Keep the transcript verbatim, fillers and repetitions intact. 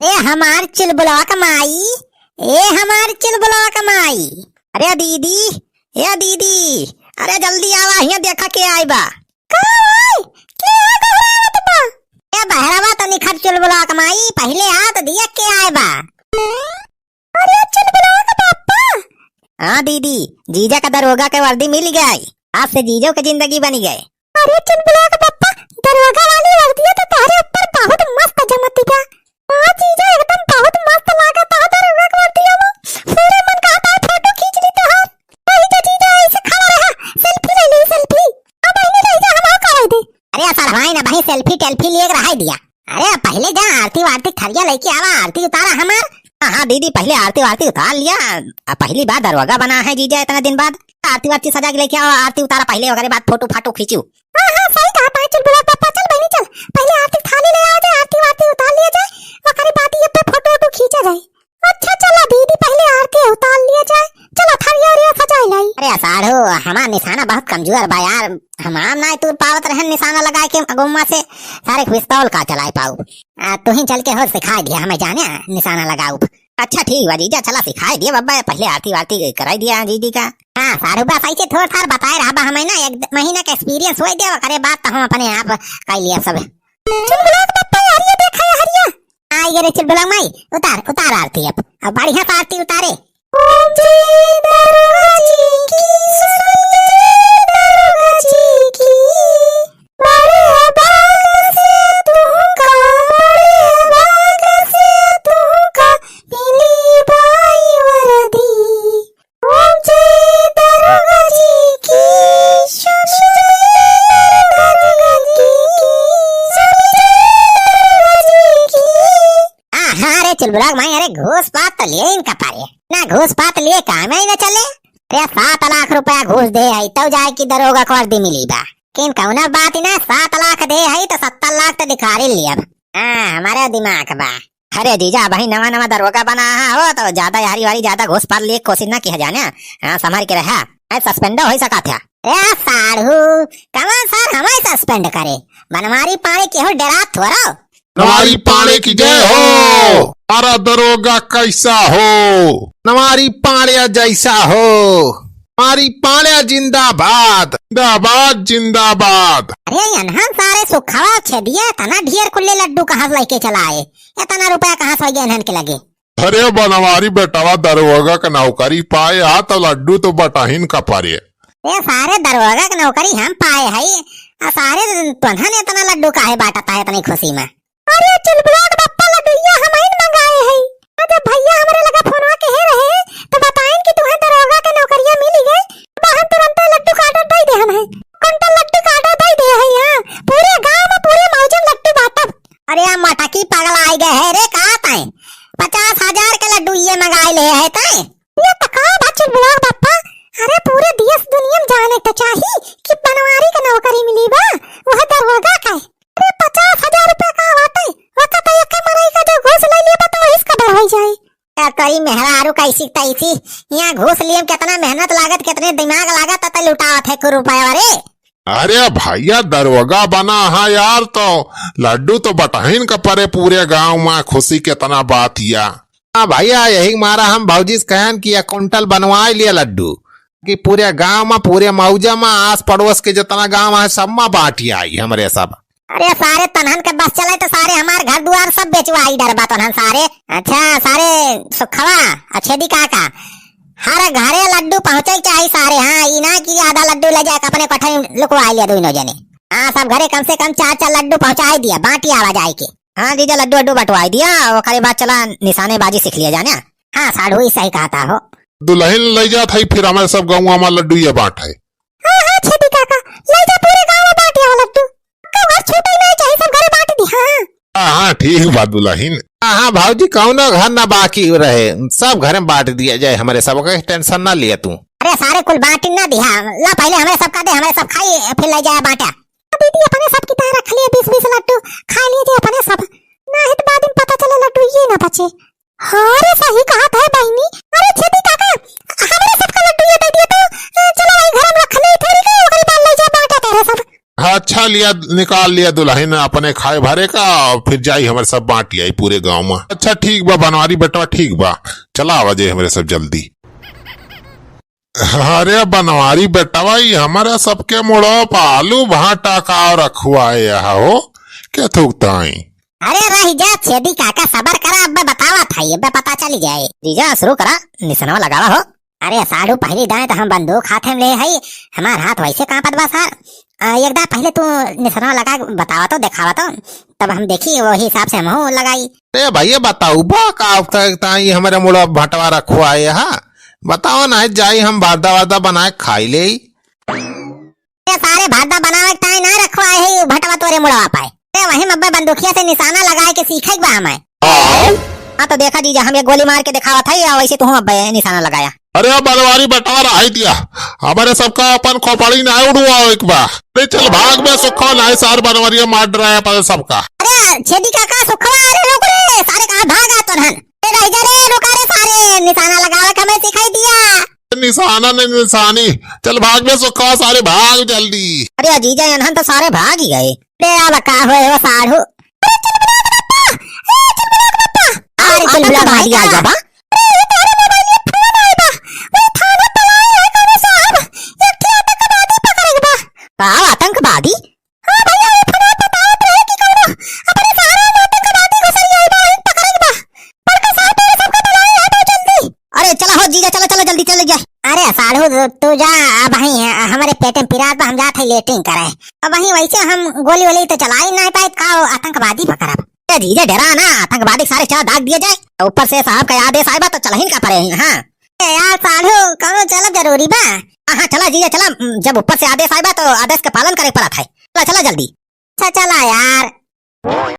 ए हमार चुलबुलवा क माई, ए हमार चुलबुलवा क माई। अरे दीदी, ए दीदी, अरे जल्दी आवा, हियाँ देखा के आइ बा। का भाई, के आ गोहरावत बा? ए बहरवा तनी खट चुलबुलवा क माई, पहिले आ त दिया के आइ बा। अरे चुलबुलवा क पप्पा। हाँ दीदी, जीजा क दरोगा क वर्दी मिलि गइ, आज से जीजो क जिंदगी बनि गइ। अरे चुलबुलवा क पप्पा, दरोगा वाली वर्दिया तो तोहरे ऊपर बहुत मस्त जमत बा। हाँ जीजा, एकदम बहुत मस्त लागत है दरोगा क वर्दिया में। पूरे मन कहत है फोटो खींच ली तोहार। वही तो जीजा ऐसे खड़ा रहा, सेल्फी ले ली, सेल्फी। अब बहिनी रह जा, हम आओ करा दे। अरे सर भाई ना भाई, सेल्फी टेल्फी लिए रहा दिया। अरे पहिले जा आरती वारती थरिया लइके आवा, आरती उतारा हमार। हाँ, हाँ दीदी, पहिले आरती वारती उतार लिया। आ, पहली बार दरोगा बना है जीजा इतना दिन बाद। आरती वारती सजा के लइके आवा, आरती उतारा पहिले, ओकरे बाद फोटो फाटो खींचू। हाँ, हाँ, सही कहा, पाँच चुलबुलवा क पप्पा, चल बहिनी चल, पहिले आरती थाली ले आवा जाए, आरती वारती उतार लिया जाए, ओकरे बाद ये पे फोटो वोटो खींचा जाए। अच्छा चला दीदी, पहिले आरती उतार लिया जाए, चला थरिया उरिया सजाए लाई। अरे साढ़ू, हमार निशाना बहुत कमजोर बा यार, हमार नाहीं तूर पावत रहन निशाना लगाए के गौवा से, सारे पिस्तौल का चलाए पाऊ। आ, तू ही चल के हो सिखाए दिया हमें जाने निशाना लगाऊ। अच्छा ठीक बा जीजा, चला सिखाए दिया बब्बा, पहिले आरती वारती कराई दिया जीजी का। हाँ साढ़ू बा, सही से थोड़ थार बताए रहा बा हमें ना, एक महीना का एक्सपीरियंस होए दिया, ओकरे बाद तो हम अपने आप कर लिया सब। चुलबुलवा क पप्पा यार, ये देखा ये हरिया। आई गे रे चुलबुलवा क माई, उतार, उतार आरती अब। अब बढ़िया से आरती उतारे। ओम जय दरोगा जी की, सुन जय दरोगा जी की। बड़े अभाग से तुहका, बड़े अभाग से तुहका, मिली बाई वर्दी। ओम जय दरोगा जी की, सुन जय दरोगा जी की, सुन जय दरोगा जी की। आ, हाँ रे चुलबुलवा क माई, अरे घूस पात तो लिए इनका पारे, ना घूस पात लिए काम ही ना चले। अरे सात लाख रुपया घूस दे है, तब जाए कि दरोगा क वर्दी मिली बा। किन कौना बात ही ना, सात लाख दे है तो सत्तर लाख तो दिखारी लियब। हाँ, हमारे दिमाग बा। अरे जीजा, अबही नवा नवा दरोगा बना है हो, तो ज्यादा यारी वारी, ज्यादा घूस पात लिए कोशिश ना किया जाने। हाँ, संभाल के रहा, नहीं सस्पेंड हो सकत है। ए साढ़ू, कौन सर हमें सस्पेंड करे? बनवारी पाड़े केहू डेरात थोरो। बनवारी पाड़े की जय हो। अरे दरोगा कैसा हो? बनवारी पाड़े जैसा हो। बनवारी पाड़े जिंदाबाद। जिंदाबाद, जिंदाबाद। अरे इन्हन सारे सुखवा छेदिया इतना ढेर कुल्ले लड्डू कहाँ से लेके चला आए? इतना रुपया कहाँ से हो गया इन्हन के लगे? अरे बनवारी बेटवा दरोगा क नौकरी पाए हा तो लड्डू तो बटहिन का परे। ए सारे दरोगा क नौकरी हम पाए हई, आ सारे तोन्हन इतना लड्डू काहे बांटत है इतनी खुशी में? अरे चुलबुलवा क बप्पा लड्डूया हमहिन मंगाए हई। आ जब भैया हमरे लगा फोनवा के हे रहे तो बताइन कि तुहे दरोगा क नौकरिया मिली गई, तो हम तुरंत लड्डू क ऑर्डर दे दे हम है। कुंटल लड्डू क ऑर्डर दे दे हई, हाँ। पूरे गांव में पूरे मौजा में लड्डू बांटब। अरे आ मटकी पगला आई गए है रे, का तय पचास हजार के लड्डू ये मंगाए ले है तय? ये तो का बा चुलबुलवा क बप्पा? अरे पूरे देश दुनिया में जाने तो चाही कि बनवारी क नौकरी मिली बा, वह दरोगा का है। अरे पचास हजार रुपया का बाटे, वका तो एक मनई का जो घूस ले लिया बा तो इसका बढ़ हो जाए। ए तोरी मेहरारू कैसी तैसी, यहाँ घूस लिए में कितना मेहनत लागत, कितने दिमाग लागत, तब लुटावत है कुल रुपया रे। अरे भैया दरोगा बना है यार, तो लड्डू तो बटहिन का परे पूरे गांव में, खुशी कितना बात या। हाँ भैया, यही मारा हम भौजी से कहन कि एक कुंटल बनवाए लिया लड्डू, कि पूरे गांव में, पूरे मौजा में, आस पड़ोस के जितना गांव है, सब में बांटी आई हमरे सब। अरे सारे तन्हन के बस चले तो सारे हमार घर दुआर सब बेचवाई डरबा तन्हन सारे। अच्छा सारे सुखवा, अच्छे दी काका, हर घरे लड्डू पहुँचे के चाही सारे। हाँ, ई ना कि आधा लड्डू ले जाके अपने कोठरी में लुकवा लिया दोनों जने। हाँ, सब घरे कम से कम चार चार लड्डू पहुँचाई दिया, बांटी आवा जाए के। हाँ जीजा, लड्डू अड्डू बंटवाई दिया, ओकरे बाद चला निशानेबाजी सीख लिया जाने। हाँ साढ़ू, ई सही कहता हो। दुलहिन लइ जात हई, फिर हमरे सब गउँवा मा लड्डू ये बाँट है। हाँ, हाँ, छेदी काका, लइ जा पूरे गाँव मा बाँट आवा लड्डू। का घर छूटे नहीं चाही, सब घरे बाँट दी, हाँ। हाँ, हाँ, ठीक बा दुलहिन। हाँ, हाँ, भौजी, कउनो घर ना बाकी रहे, सब घरे मा बाँट दिया जाए, हमरे सब के tension ना लिया तू। अरे सारे कुल बाँट ना दिहा, ला पहिले हमरे सब का दे, हमरे सब खाई, फिर लइ जाए बाँटा। दीदी, अपने सब की तरह रख लिए बीस बीस लड्डू, खा लिए जे अपने सब, नाहीं तो बाद में पता चले लड्डू ये ना बचे। हाँ रे, सही कहत है बहिनी। अरे छेदी काका, हमरे सबका लड्डू ये दे दिए तो, ए, चलो वही घर में रख ले, थोड़ी का ओकरे बाद ले जा बाँटा तेरे सब। अच्छा, लिया, निकाल लिया दुलहिन अपने खाए भरे का, और फिर जाई हमरे सब बाँट आई पूरे गाँव मा। अच्छा ठीक बा बनवारी बेटवा, ठीक बा, चला आवा जाए हमरे सब जल्दी। अरे बनवारी बेटवा, ई हमरे सबके मुड़वा प आलू भाटा का रखुआए हो, के थूकताई? अरे रहि जा छेदी काका, सबर करा, अब्बे बतावत हई, अब्बे पता चली जाए। जीजा शुरू करा, निसनवा लगावा हो। अरे साढ़ू, पहली दाएँ त हम बंदूक हाथे में ले हई, हमार हाथ वैसे काँपत बा सार। आ, एक दाएँ पहले तू निसनवा लगा के बतावा तो, देखावा तो, तब हम देखी, वही हिसाब से हमहू लगाई। ए भैया, बताऊ बा का अब तक ताई हमरे मुड़वा भटवा रखुआए हा? बताओ ना, जाई हम भादा वादा बनाए खाई ले। ए सारे, भादा बनावे के ताई ना रखुआए है, भटवा तोरे मुड़वा पाए। ए वही में अब्बे बंदूकिया से निशाना लगाए के सीखे के बा हमें। हाँ तो देखा जीजा, हम एक गोली मार के दिखावत है, या वैसे तू अब्बे निशाना लगाया। अरे बनवारी बेटवा, रहाई दिया, हमरे सबका अपन खोपड़ी ना उड़वाओ एक बार। अरे चल भाग बे सुखवा, नाहीं सार बनवरिया मार डराया अपन सबका। अरे छेदी काका, सुखवा, अरे रुक रे, सारे कहाँ भागा तोहन? ए रहि जा रे, रुका रे सारे, निशाना लगावे के हमें सिखाई दिया। निशाना नहीं निशानी, चल भाग बे सुखवा, सारे भाग जल्दी। अरे जीजा, इन्हन तो सारे भाग ही गए। अरे अब का होए हो साढ़ू? अरे चिलमिलाओ के बप्पा, ए चिलमिलाओ के बप्पा। अरे चिलमिलाओ के भाई, भाई का? बाबा। अरे ये तोहरे मोबाइल में फोन आइल बा। वो थाना पलाए है कौनो साहब, एक ठे आतंकवादी पकड़े के बा। का आतंकवादी? हाँ भैया, ये फोन बतावत रहे कि कौनो अपने शहर में आतंकवादी घुसरी आइल बा, वहीं पकड़े के बा। बड़का साहब, तोरे सबका बुलाए आवा जल्दी। अरे चला हो जीजा, चला, चला, जल्दी चला जा। अरे साढ़ू, तू जा, अब वहीं हमरे पेट में पिरात बा, हम जात है लेटरिन करे। अब वहीं वैसे हम गोली वोली तो चलाई नहीं पाए, का आतंकवादी पकड़ब? ए जीजा, डरा ना, आतंकवादी के सारे चार दाग दिए जाए। ऊपर से साहब का आदेश आए बा तो चलहिन का पड़े ही, हाँ। ए यार साढ़ू, कौनो चलब जरूरी बा? हाँ, हाँ, चला जीजा, चला। जब ऊपर से आदेश आए बा तो आदेश के पालन करे पड़त है। चला, चला जल्दी। अच्छा, चला यार।